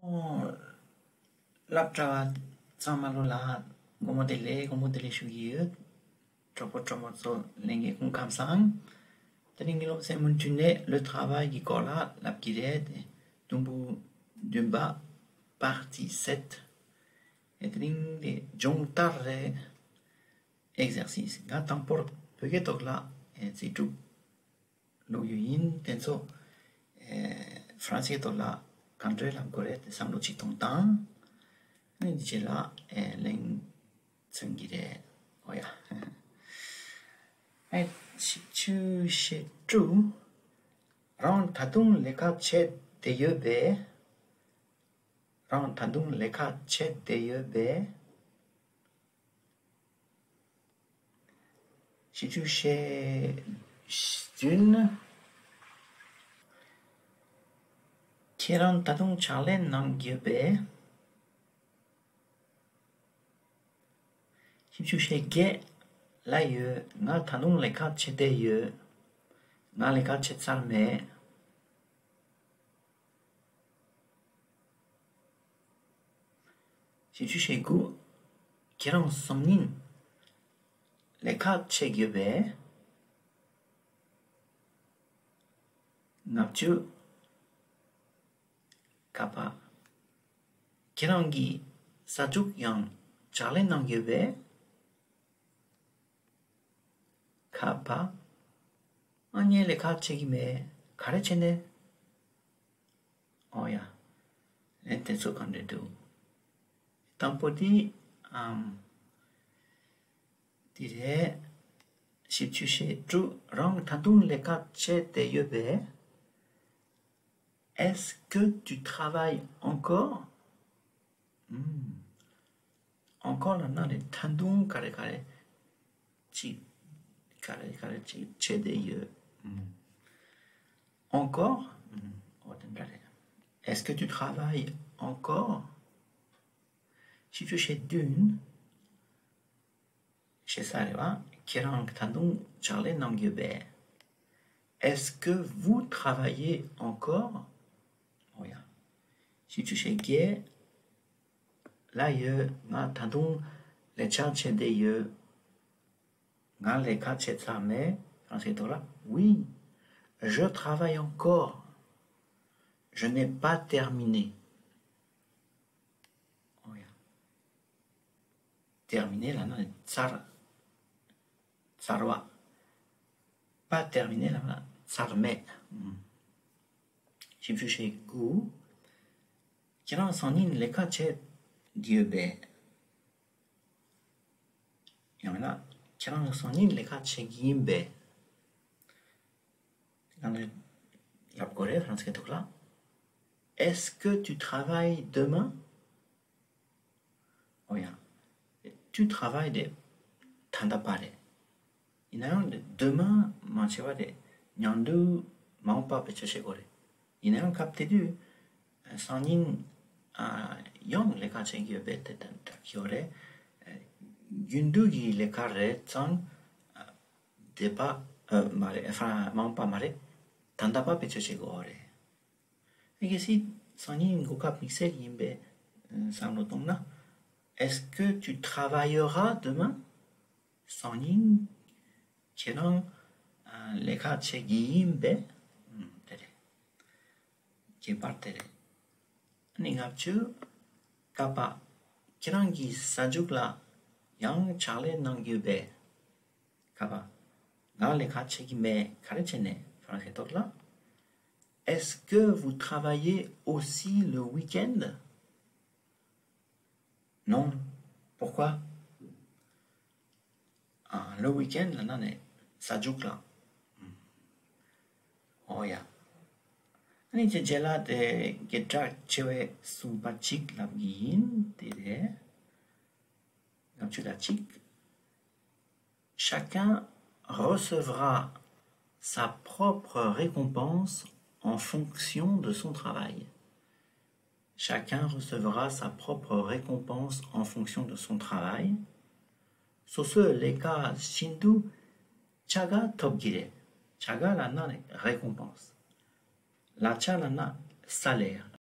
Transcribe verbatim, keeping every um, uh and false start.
ཨོ། སློབ་གྲྭ་བ་ཚང་མ་ལོ་ལ་དགོང་མོ་བདེ་ལེགས། དགོང་མོ་བདེ་ལེགས་ཞུ་གི་ཡོད། གྲོགས་པོ་གྲོགས་མོ་ཚོ་ལྷན་རྒྱས་སྐུ་ཁམས་བཟང་། དེ་རིང་གི་སློབ་ཚན་མུ་མཐུད་ནས་le travail གི་སྐོར་ལ་ལབ་ཀྱི་རེད། དུམ་བུ་བདུན་པ། partie sept། དེ་རིང་དེ་སྦྱོང་བརྡར་རེད། exercice། ང་དང་པོར་བོད་སྐད་ཐོག་ལ་ཨེ་རྩིས་སྒྲུབ་ཀློག་རྒྱུ་ཡིན། དེ་ཚོ་ཨེ་ཧྥ་རན་སིའི་ཐོག་ལ་ག་འདྲས་ལབ་དགོས་རེད་དེ་བསམ་བློ་གཅིག་གཏོང་དང་། ཨ་ནི་འདི་རྗེས་ལ་ཨེ་གླེང་ཚུན་གྱི་རེད། ཨོ་ཡ། ཨེ་བཞི་བཅུ་ཞེ་དྲུག་རང་ད་དུང་ལས་ཀ་བྱེད་བསྡད་ཡོད་པས། རང་ད་དུང་ལས་ཀ་བྱེད་བསྡད་ཡོད་པས། བཞི་བཅུ་ཞེ་བདུན། ཁྱེད་རང་ད་དུང་ཕྱག་ལས་གནང་གི་ཡོད་པས། བཞི་བཅུ་ཞེ་བརྒྱད། ལབ་ཡོད། ང་ད་དུང་ལས་ཀ་བྱེད་བསྡད་ཡོད། ང་ལས་ཀ་བྱེད་ཚར་མེད། བཞི་བཅུ་ཞེ་དགུ། ཁྱེད་རང་སང་ཉིན་ལས་ཀ་བྱེད་ཀྱི་ཡོད་པས། ལྔ་བཅུ། ཀ་པ། ཁྱེད་རང་གིས་ཟ་ཅུག་ཡང་ཕྱག་ལས་གནང་གི་ཡོད་པས། ཁ་པ། ཨ་ངས་ལས་ཀ་བྱེད་ཀྱི་མེད། ག་རེ་བྱས་ནས། ཨོ་ཡ། ལན་དེ་ཚོ་གང་འདྲ་འདུག་དང་པོ་དེ། ཨམ། དེ་རེད། བཞི་བཅུ་ཞེ་དྲུག་རང་ད་དུང་ལས་ཀ་བྱས་བསྡད་ཡོད་པས། Est-ce que tu travailles encore? ཨུམ། encore ལབ་ན་ནི་ད་དུང་ག་རེ་ག་རེ་ཅིག་ག་རེ་ག་རེ་ཅིག་བྱས་བསྡད་ཡོད། ཨུམ། encore? ཨུམ། འོ་དེ་འདྲ་རེད། Est-ce que tu travailles encore? བཞི་བཅུ་ཞེ་བདུན། ཞེ་ས་རེད་བ། ཁྱེད་རང་ད་དུང་ཕྱག་ལས་གནང་གི་ཡོད་པས། Est-ce que vous travaillez encore? ཨོ་ཡ། བཞི་བཅུ་ཞེ་བརྒྱད། ལབ་ཡོད། ང་ད་དུང་ལས་བྱ་བྱས་བསྡད་ཡོད། ང་ལས་ཀ་བྱས་ཚར་མེད། ཧྥ་རན་སིའི་ཐོག་ལ། Oui, je travaille encore. Je n'ai pas terminé. ཨོ་ཡ། terminé ལབ་ན་ཚར། ཚར་བ། pas terminé ལབ་ན་ཚར་མེད། ཨུམ། བཞི་བཅུ་ཞེ་དགུ། ཁྱེད་རང་སང་ཉིན་ལས་ཀ་བྱེད་ཀྱི་ཡོད་པས། ཡང་ན་ཁྱེད་རང་སང་ཉིན་ལས་ཀ་བྱེད་ཀྱི་ཡིན་པས། དེ་ག་ནས་ལབ་དགོས་རེད། ཧྥ་རན་སིའི་ཐོག་ལ། Est-ce que tu travailles demain? ཨོ་ཡ། Tu travailles དེ་ད་ལྟ་བ་རེད། ཡིན་ན་ཡང་demain མ་བྱས་པ་དེ་ཉིན་དུ་མ་འོངས་པ་བེད་སྤྱོད་བྱེད་དགོས་རེད། ཡིན་ན་ཡང་སྐབས་དེ་དུས་སང་ཉིན་ཨ་ཡང་ལས་ཀ་བྱེད་ཀྱི་ཡོད་པས་དེ་ལྟར་གྱི་ཡོད་རེད། རྒྱུན་དུ་གི་ལས་ཀ་རེད་ཙང་། འདས་པ་ཨ་མ་རེད། ཧྥ་མ་འོངས་པ་མ་རེད། ད་ལྟ་བ་བེད་སྤྱོད་བྱེད་དགོས་རེད། ཨ་གལ་སྲིད་སང་ཉིན་གོ་སྐབས་དམིགས་བསལ་ཡིན་པས་བསམ་བློ་གཏོང་ན། Est-ce que tu travailleras demain? སང་ཉིན་ཁྱེད་རང་ཨ་ལས་ཀ་བྱེད་ཀྱི་ཡིན་པས། ཨུམ། དེ་རེད། ཁྱད་པར་དེ་རེད། ཨ་ནི་ལྔ་བཅུ། ཀ་པ། ཁྱེད་རང་གིས་ཟ་མཇུག་ལ་ཡང་ཕྱག་ལས་གནང་གི་ཡོད་པས། ཀ་པ། ང་ལས་ཀ་བྱེད་ཀྱི་མེད། ག་རེ་བྱས་ནས། ཧྥ་རན་སིའི་ཐོག་ལ། Est-ce que vous travaillez aussi le week-end? Non. Pourquoi? ཨ། le week-end ལབ་ན་ནི་ཟ་མཇུག་ལ། ཨུམ། ཨོ་ཡ། ཨ་ནི་དེ་རྗེས་ལ་དེ་སྐད་གྲགས་ཆེ་བའི་གསུམ་པ་གཅིག་ལབ་ཀྱི་ཡིན། དེ་རེད། ལྔ་བཅུ་ཞེ་གཅིག Chacun recevra sa propre récompense en fonction de son travail. Chacun recevra sa propre récompense en fonction de son travail. སོ་སོའི་ལས་ཀ་བཞིན་དུ་བྱ་དགའ་ཐོབ་ཀྱི་རེད། བྱ་དགའ་ལབ་ན་རེ་ཀོམ་པོན་སི། ལག་ཆ་ལབ་ན་སཱ་ལེར།